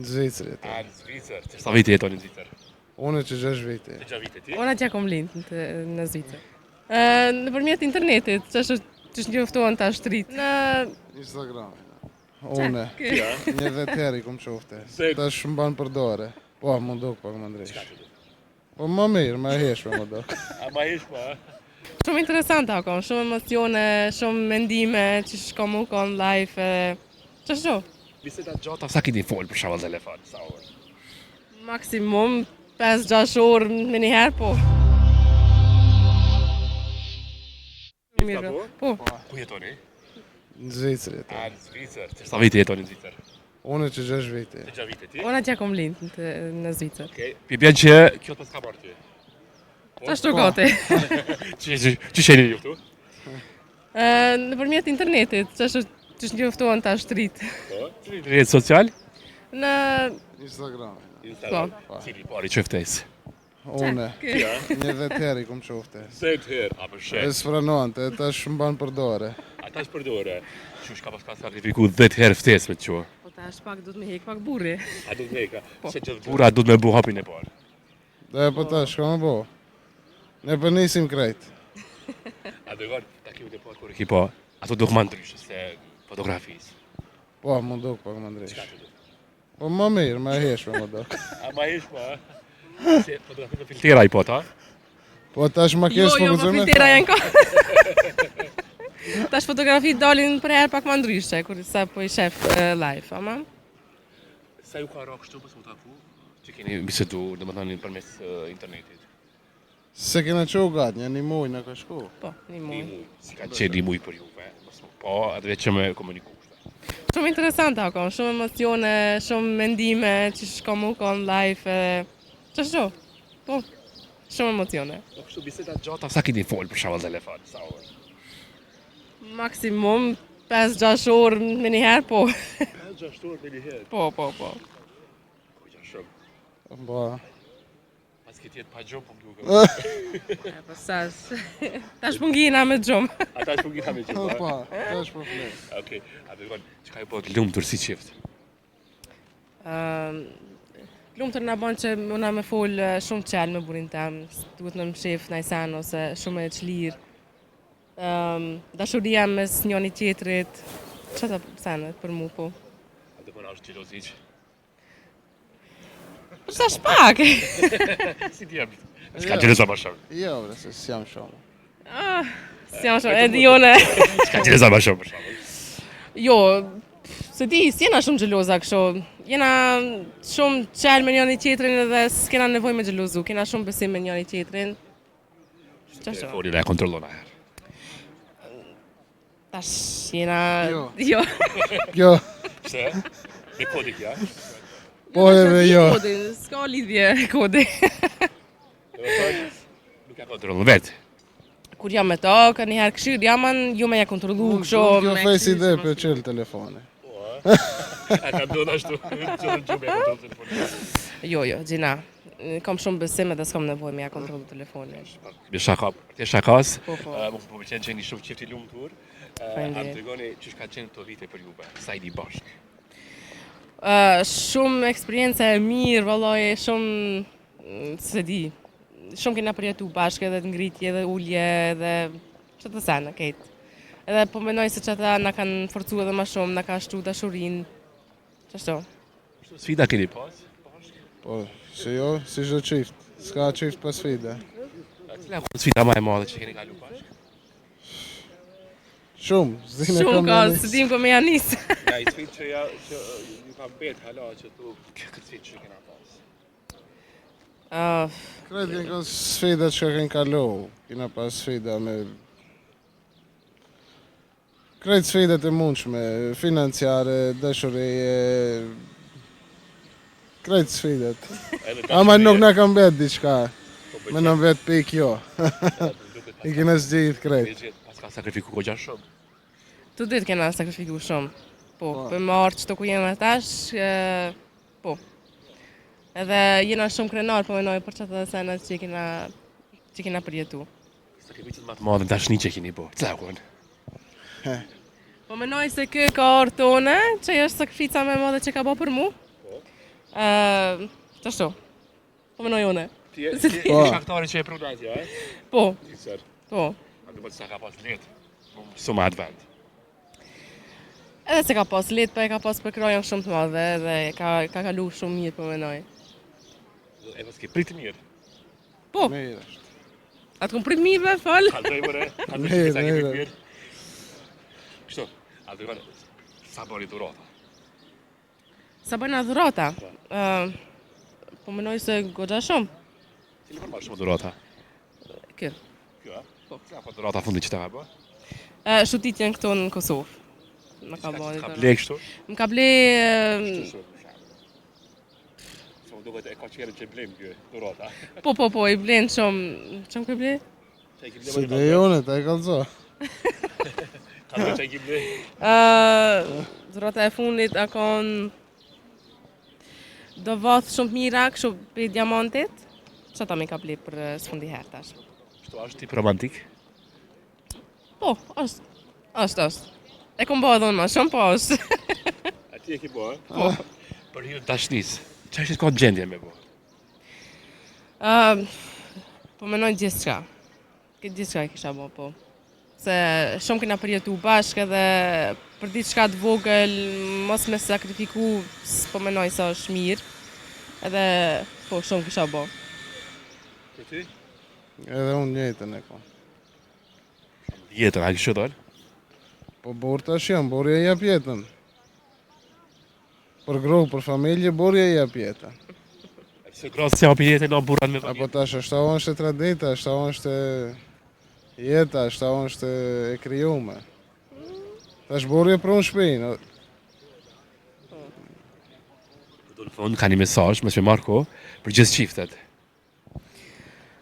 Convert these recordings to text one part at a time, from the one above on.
Në Zvicër jetoj. A, në Zvicër. Që sa vite jeton në Zvicër? Unë që 6 vite. Që 6 vite ti? Unë atje kom lind në, në Zvicër. Nëpërmjet internetit, që është që është njoftohen tash të rijt. Në Instagram. Unë. Një dhetë herë i kom çu ftesë. Tash më ban për dore. Po, m'u duk pak më ndryshe. Po më mirë, më e hijshme m'u duk. A më hijshme, a? Shumë interesante a kon, shumë emocione, shumë mendime që shko mu kon live, qashtu. Biseda gjata, sa keni folë për shembull telefon, sa orë? Maksimum 5-6 orë me njëherë, po. Mirë, po. Ku jetoni? Në Zvicër jetoj. A, në Zvicër. Që sa vite jetoni në Zvicër? Unë që 6 vite. Që 6 vite ti? Unë atje kom lind në, në Zvicër. Okej. Pi bjen që kjo të s'ka marrë ty. Po, Ashtu po. gati. Që që që jeni njoftu? Nëpërmjet internetit, që është që është njoftohen tash të rijt. Po, cili rrjet social? Në Instagram. Instagram. Po. Cili i pari çoi ftesë? Unë, një dhetë herë i kom çu ftesë. Dhetë herë, a për shek. E s'pranonte, e tash më ban për dore. A tash për dore? Qysh ka pas ka sakrifiku dhetë herë ftesë me të çu? Po tash pak duhet me hek pak burri. A duhet me hek, a? Po. Se gjithë burra duhet me bu hapin e parë. Dhe po tash, ka me bo. Ne po nisim krejt. A dëgjon, takimin e parë kur e ki pa, a t'u duk ma ndryshe se fotografisë? Po, m'u duk pak ma ndryshe. Po më mirë, më e hijshme m'u duk. A më e hijshme, a? Se fotografi me filtera i po, ta? Po tash ma kesh jo, jo, po filtera janë ka. Tash fotografi dalin për herë pak më ndryshe, kur sa po i shef live, ama? Sa ju ka ra kështu pas m'u taku? Që keni bisedu, domethënë, përmes internetit? Se kena çu gat, një një muj na ka shku. Po, një muj. Një muj. Si ka qenë një muj për juve? Po, atë vetë që me komuniku. Shumë interesante a kon, shumë emocione, shumë mendime që shko mu kon live, qashtu, po, shumë emocione. Po kështu biseda gjata, sa keni folë për shembull telefon, sa orë? Maksimum 5-6 orë me njëherë, po. 5-6 orë me njëherë? Po, po, po. Po, shumë. Po. Pas këtë jetë pa gjumë, po më duket. E, po sash. Tash po ngina me gjumë. A tash po ngina me gjumë? Po, tash po fle. Okej, a dëgjon, çka ju bën të lumtur si çift? Ëm lumtur na bën që muna me fol shumë qel me burrin tem, duhet me mshef naj sen ose shumë e çlirë. Ëm dashuria mes njëri tjetrit, qata senet për mu po. A dëgjon, a është xheloz hiç? Po sa shpak. Si djem. S'ka xheloza më shumë. Jo, bre, se s'jam shumë. Ah, s'jam shumë, e di unë. S'ka xheloza më shumë për shembull. Jo, se di, s'jena shumë xheloza kështu. Jena shumë qel me njëri tjetrin edhe s'kena nevojë me xhelozu. Kena shumë besim me njëri tjetrin. Qashtu. Telefonin e kontrollon aherë. Tash jena... Jo. Jo. Jo. Pse? Me kodi kja? Po edhe jo. Kodi, s'ka lidhje kodi. Nuk e kontrollon vetë. Kur jam me to, ka një herë këshyrë, jam an, jo me ja kontrollu, kështu. Kjo Face ID po çel telefoni. Po, a? A ka ndodhur ashtu, që në gjumë e kontrollu telefonin. Jo, jo, gjina. Kam shumë besim edhe s'kam nevojë me ja kontrollu telefonin. Me shaka, të shakas, po, po. Më po pëlqen që jeni shumë çift i lumtur. A më tregoni qysh ka qenë këto vite për juve, sa jeni bashkë? Uh, shumë eksperiencë e mirë, vallai, shumë mm, se di. Shumë kena përjetu bashkë edhe të ngritje edhe ulje edhe qato sene krejt. Edhe po mendoj se qata na kanë forcu edhe ma shumë, na ka shtu dashurinë. Qashtu. Sfida keni pas? Po, si jo, si çdo çift. S'ka çift pa sfida. Cila ka sfida më e madhe që keni kalu bashkë? Shumë, s'dim e Shumë ka, s'dim ku me ja nis. Ja, i sfidë që ja, që ju ka mbet hala që tu këtë sfidë që kena pas. Uh, Krejt kena pas sfida që kena kalu. Kena pas sfida me Krejt sfidat e mundshme, financiare, dashurie, krejt sfidat. Ama nuk na ka mbet diçka. Po, Me na mbet pikë jo. I kena zgjidh krejt. Pas ka sakrifiku goxha shumë. Të dytë kena sakrifiku shumë. Po, po. për me ardhë qëtu ku jena tash, po. Edhe jena shumë krenar, po menoj për qato senet që kena, që kena përjetu. Sakrificën më të madhe në dashni që keni bo. Cila u kon? Po menoj se ky ka ardhë te une, që është sakrifica më e madhe që ka bo për mu. Po. Ë, qashtu. Po menoj une. Ti je ti je Po. shkaktari që e pruna atje, a? Po, Ti sër. po. A do të sa ka pas lehtë. Po mësu me atë vend. Edhe se ka pas lehtë, po e ka pas përkrahjen shumë të madhe dhe ka ka kalu shumë mirë, po menoj. E pas ke prit mirë. Po, Mirë është. atë kom prit mirë, be, fal. Kallzoj more, kallzoj Mirë, sa ke prit mirë. mirë. Kështu, a do të sa bëri dhurata. Sa bëjna dhurata? Ë, po menoj se goxha shumë. Cili bën më shumë dhurata? Kë. Kjo, a? Po. Cila ka dhurata fundit që ta ka bë? Ë, shutitjen këtu në Kosovë. Më ka bërë. Ka ble kështu? Më ka ble Kështu. Se më duket e ka qerën që blem kjo dhurata. Po, po, po, i blen shumë. Çam ke ble? Që i ki ble Se dhe jone, ta e kallzo. Ka ble që i ki ble. Ë, dhurata e fundit a kon do vath shumë të mira, kështu pe diamantit. Që ta mi ka ble për eh, së fundi herë tash. Kështu është tip romantik. Po, është. Është, është. E kom bo edhe unë ma shumë, po është. A ti e ki bo, Po. Për hyrë dashnisë. Çfarë është ka gjendje me bo? Ë, po menoj gjithçka. Këtë gjithçka e kisha bo, po. Se shumë kena përjetu bashkë edhe për diçka të vogël, mos me sakrifiku, s'po menoj se është mirë. Edhe, po, shumë kisha bo. Për ty? Edhe unë njëjtën e kom. Jetën, a kështu dol? Po burr tash jam, burri e jep jetën. Për gru, për familje, burri e jep jetën. Se gratë si hapi jetën, na burrat me Apo tash është ajo është e tradita, është ajo është e jeta, është ajo është e krijume. Tash burri e prun shtëpinë. Do në fund ka një mesazh mos me Marko për gjithë çiftet.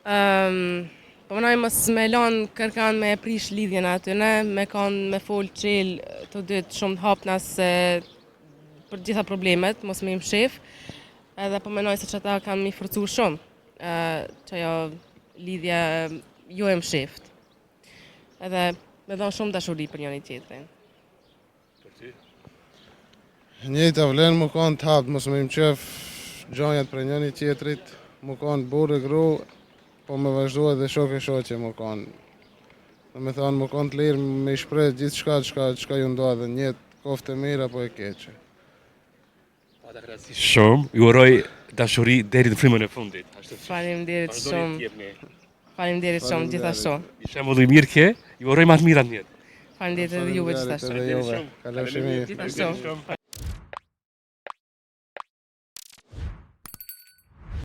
Um, po menoj mos me lon kërkan me prish lidhjen atyne, me kanë me fol qel të dytë shumë të hapna se për gjitha problemet, mos me i mshef. Edhe po menoj se që ata kanë mi forcu shumë, ë, që ajo lidhja jo e msheft. Edhe me dhonë shumë dashuri për njëri tjetrin. Për ty? Njëjta vlen më kanë të hapt, mos me mqef gjanjat prej njëri tjetrit, më kanë burrë e gru, po me vazhdu edhe shok e shoqe më kanë. Do me thonë, më kanë të lirë me i shpreh gjithçka çka çka ju ndodh në jetë, koftë e mirë apo e keqe. Pa ta kënaqësi shumë, ju uroj dashuri deri në frymën e fundit. Ashtu si Faleminderit vazhdoni shumë. të jepni. Faleminderit shumë Faleminderit. gjithashtu. Një shembull i mirë ke, ju uroj më të mirat në jetë. Faleminderit edhe juve gjithashtu. Faleminderit edhe juve. Kalofshi mirë. Gjithashtu.